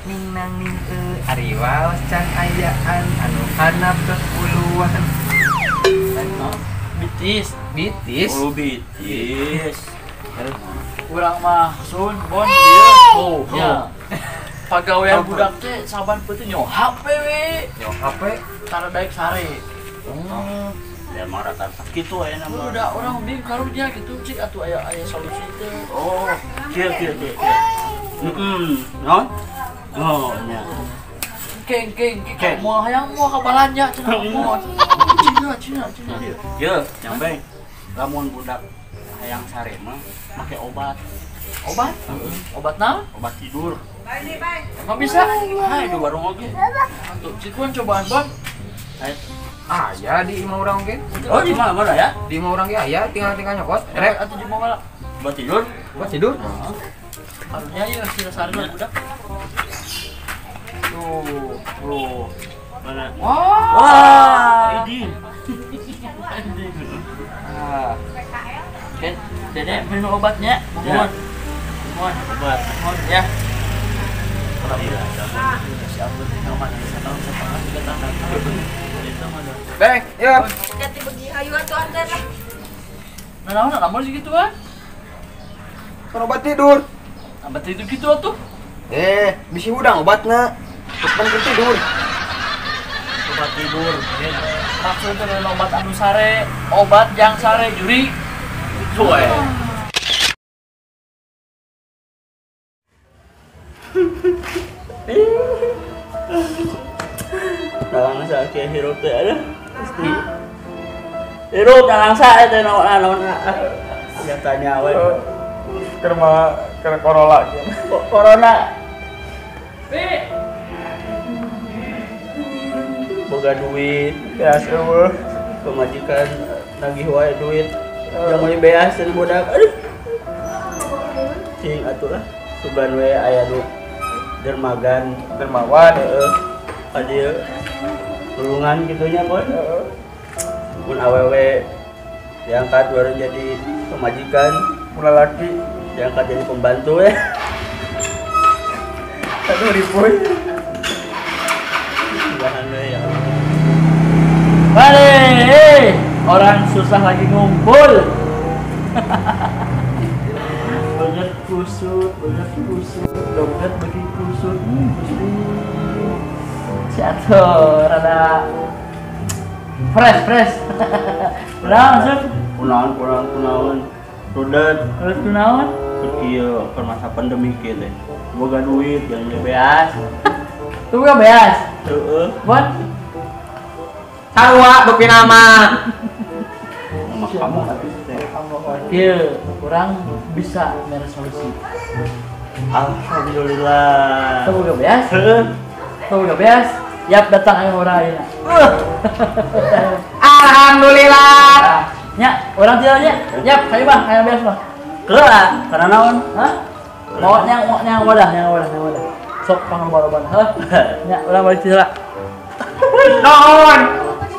Ning nang ning ari waos can ayaan anu hanap tos buluan. Bitis, bitis. Oh, bitis. Urang mah sun bon ieu. Oh, nya. Pagawean budak teh saban peuting nyo HP we. Nyo HP tara daek sare. Oh. Ya mah rata-rata kitu aya nama. Udah urang bingung karunya gitu cik atuh aya aya solusi teh. Oh, kieu kieu kieu. Heeh, naon? Oh, nya. Keng keng keng moal hayang moal ka balanja cenah moal. Cina cina cina. Kieu, nyampe. Lamun budak hayang sare mah make obat. Obat? Obat naon? Obat tidur. Emang bisa? Hai, di warung oge. Tuh, cikuan cobaan, Bang. Aya di imah urang oge. Oh, di mana mana ya? Di imah urang ge aya, tinggal-tinggal nyokot. Rek atuh di mana? Obat tidur? Obat tidur? Karunya ieu si sarena budak. Tuh, tuh. Mana? Wah, wah, ini. Ah. Oke, Dede minum obatnya. Mohon. Mohon obat. Mohon ya. Beng, ya. Ganti begi hayu atuh antar lah. Nah, naon naon sih gitu ah? Kan obat tidur. Obat tidur gitu atuh. Eh, bisi hudang obatna. Terus kan tidur. Obat tidur. Maksudnya teh obat anu sare, obat jang sare juri. Gitu we. Nalangsa kieu hirup teh aduh. Pasti. Hirup nalangsa teh naon-naon. Ya tanya we. Keur mah keur corona kieu. Corona. Pi. Boga duit, beas eueuh. Pamajikan nagih wae duit. Jang meuli beas cenah budak. Aduh. Cing atuh lah. Sugan we aya nu dermagan, dermawan heeh. Ka dieu tulungan kitu nya, Bon. Mun awewe diangkat baru jadi pemajikan, mun lalaki diangkat jadi pembantu ya. Aduh ribuy. Bahan we ya Allah. Mari, orang susah lagi ngumpul. Banget kusut, dompet bagi kusut, Gusti. Jatuh, rada fresh. Kunaon, Sun? Kunaon. Rudet. Rudet kunaon? Kieu keur masa pandemi kieu teh. Boga duit jeung beas. Tuh boga beas. Heeh. Bon. Sarua dupi nama. Nama kamu atuh teh. Kieu, urang bisa mere solusi. Alhamdulillah. Tuh boga beas? Heeh. Tuh boga beas. Yap datang ayo urang ayeuna. Alhamdulillah. Nya, urang tieu nya. Yap, hayu mah, hayu beas mah. Keula, karena naon? Hah? Mau nyang wadah, nyang wadah. Sok pangloba-lobana, heuh. Nya, urang balik heula. Naon?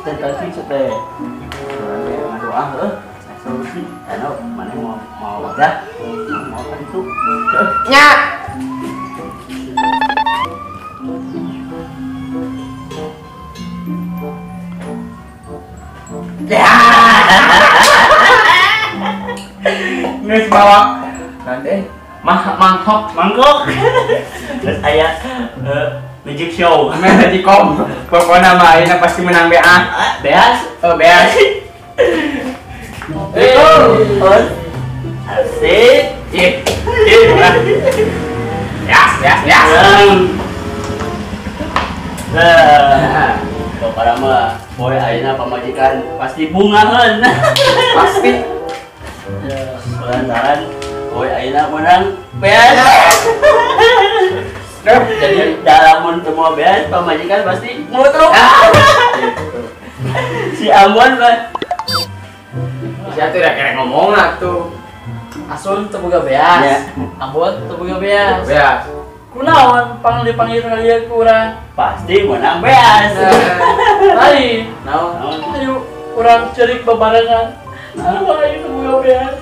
Tentasi teh. Urang teh ngadoa heuh. Solusi, anu maneh mau wadah, mau kan itu. Nya. Ya. Geus bawa nanti mah mangkok. Terus aya magic show, magic com. Pokoknya mah ayeuna pasti menang BA. Beas? Oh, beas. Asik. Ih. Yas, yas, yas. Nah, pokoknya mah boy ayeuna pamajikan pasti bungaheun. Pasti. Ya, lantaran boy ayeuna menang beas. Jadi dalam semua beas pamajikan pasti ngutruk. Si Ambon mah Sia tuh udah kere ngomong lah tuh. Asun teu boga beas. Ambon teu boga beas. Beas. Kunaon pang dipanggil kalian ku urang? Pasti menang beas. Lain. Naon? Ayo urang cerik bebarengan. Aduh, ayo teu boga beas.